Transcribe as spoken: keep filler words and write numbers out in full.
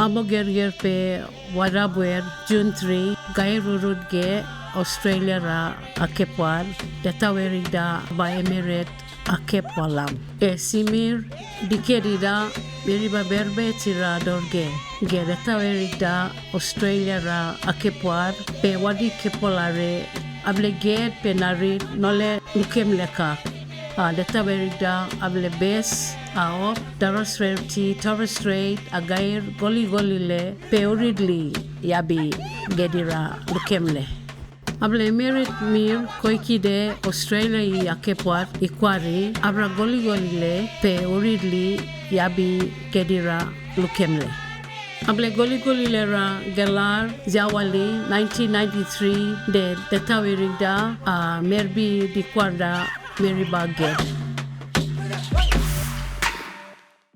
Mogergerpe Wadabuer Juntri Gair Urud ge Australia ra Akepwar, Detawerik da Aba Emeret Akep Walam. E Simir Dikedida Meriba Berbe Tira Dorge ge Detawerik da Australia ra Akepwar pe wadi kepwala re, ablek ged pe narit nole lukemle kak. A Detawerik da ablek bes, a op, Darasrerti, Torres Strait, Agair, Goligolile pe uridli yabi gedira lukemle. Ablek Emeret Mir Koiki de Australia i Akepwar i kwari abra Goligolile pe uridli yabi gedira lukemle. Ablek Goligolile ra Gelar Ziawali nineteen ninety-three de Detawerik da, a, Merbi Dikwar da Meriba ged.